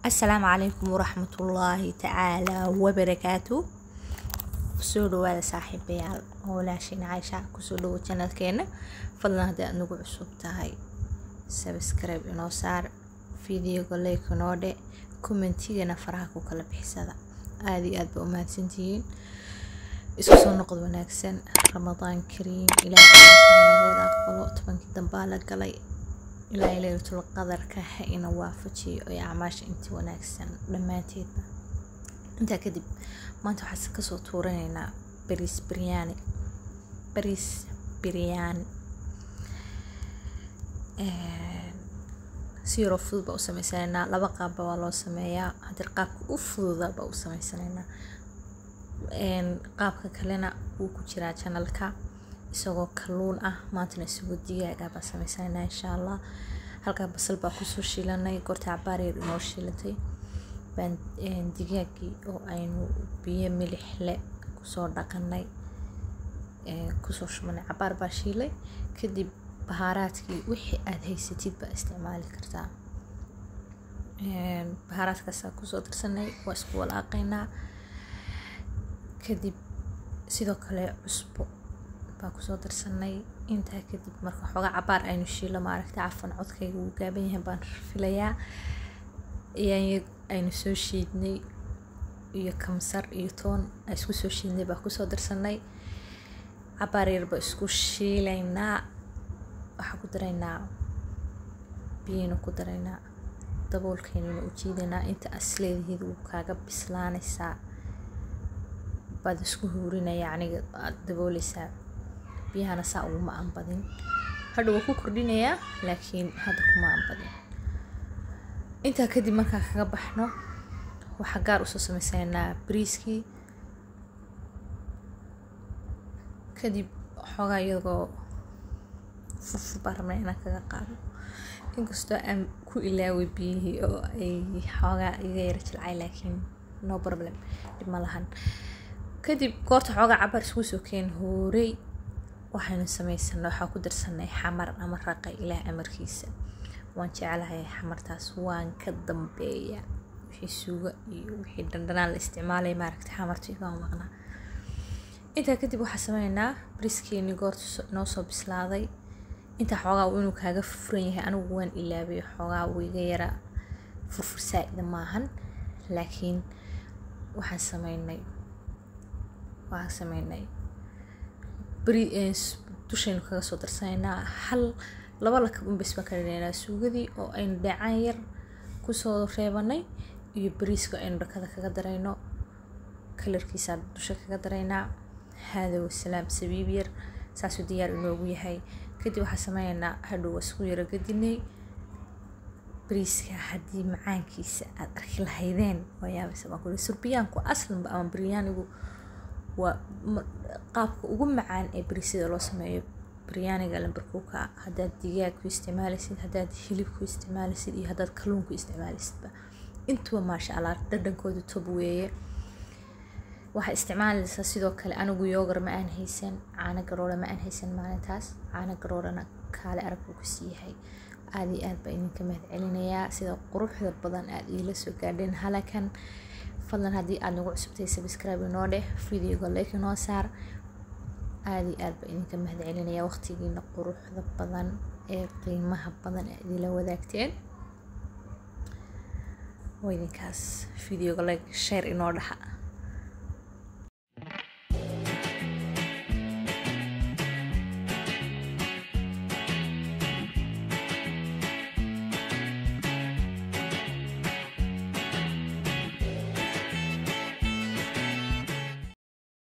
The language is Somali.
Asalaamu calaykum waraxmatullaahi tacaala wabarakaatu. Kusoo dhawaada saaxiibayaal, oo walaashiin Caaisha kusoo dhawo channelkeena. Fadlan haddii aad nagu cusub tahay, subscribe inoo saar, videoga like inoo dhe, commentigana faraha ku kala bixisada. Aad iyo aad ba u mahadsantihiin. Isku soo noqod wanaagsan. Ramadaan kariim. Ilaahay naga wada aqbalo. 10-kii dambaa la galay. Ilaahay Laylatul Qadarka ha ina waafajiyo iyo acmaasha intii wanaagsan dhammaanteedba. Intaa kadib, maanta waxaan kasoo tuuranaynaa bariis biryani. Bariis biryani si yaroo fudud baa u sameysanaynaa. Laba qaabba waa loo sameeyaa. Haddii qaabka u fududa baa u sameysanaynaa, qaabka kalena wuu ku jiraa channelka isagoo kalluun ah. Maantana isagoo digaaga baa sameysanaynaa, insha Allah. Halkaa basal baa kusoo shiilanay. Goorta cabaar yar inoo shiilatay baan digaagii oo aynu biyo milix leh kusoo dhaqanay kusoo shubanay. Cabaar baa shiilay. Kadib bahaaraadkii wixii aad haysatid baa isticmaali kartaa. Bahaaraadkaasaa kusoo darsanay, waa isku walaaqaynaa. Kadib sidoo kale cusbo baa kusoo darsanay. Intaa kadib marka xoogaa cabaar aynu shiilo, maaragta, cafan, codkayga wuu gaaban yahay baan filayaa, yaanyo aynu soo shiidnay iyo kamsar iyo toon aan isku soo shiidnay baa kusoo darsanay. Cabaar yar baa isku shiilaynaa. Waxaan ku daraynaa biyaynu ku daraynaa, daboolkeynuna u jiidaynaa. Inta asleedihiid wuu kaaga bislaanaysaa baad isku huurinaya, yacniga aad dabooleysaa. Biyahana saa uguma aan badin, hadhow waa ku kordhinayaa, laakiin hadda kuma aan badin. Intaa kadib markaan kaga baxno, waxaa gaar usoo sameysanaynaa bariiskii. Kadib xoogaa iyagoo furfur baan rabnaa inaan kaga qaado, inkastoo aan ku ilaaway biyihii oo ay xoogaa iga yara jilcay, laakiin no problem, dhib ma lahan. Kadib goorta xoogaa cabaar isugu soo keen hoorey, waxaynu sameysanay, waxaa ku darsanay xamar ama raqay. Ilaah amarkiisa, waan jeclahay xamartaas, waan ka dambeeya wixii suugo iyo wixii dhandhanaan la isticmaalay, maaragtay, xamarta igama maqnaa. Intaa kadib waxaa sameynaynaa bariiskeeni goorta noo soo bislaaday. Intaa xoogaa inuu kaaga furfuran yahay, anigu waan ilaabay, xoogaa wuu iga yara furfur saa'ida maahan, laakiin waxaan sameynay bari dushaynu kaga soo darsanaynaa. Hal laba lakab un bes baan ka dhignaynaa, suugadii oo aynu dheecaan yar kusoo reebanay iyo bariiska aynu dhakada kaga darayno, kalarkiisaa dusha kaga daraynaa. Haada wasalaam. Sabiib yar saasuu diyaar inoogu yahay. Kadib waxaan sameynaynaa, hadhow waa isku yara gadinay bariiska. Haddii macaankiisa aad arki lahaydeen, waa yaabaysa baan kuli. Surbiyaanku aslanba ama biryaanigu waa qaabka ugu macaan ee bariisyada loo sameeyo. Biryaaniga lambarkuuka, haddaad digaag ku isticmaalaysid, haddaad hilib ku isticmaalaysid iyo haddaad kalluun ku isticmaalaysidba, intuba maasha Allah dhadhankoodu top weeye. Waxaa isticmaalaysaa sidoo kale, anigu yogurt ma aan haysan, caano garoora ma aan haysan maalintaas. Caano garoorana kaale arag buu kusii yahay. Aad iyo aad baa idinka mahad celinayaa sida quruxda badan aad iila soo gaadheen halakan. Fadlan haddii aad nagu cusubtay, subscribe inoo dheh, videoga like inoo saar. Aad iyo aad baa idinka mahad celinayaa waqtigiina quruxda badan ee qiimaha badan ee idinla wadaagteen. Waa idinkaas. Videoga like, share inoo dhaha.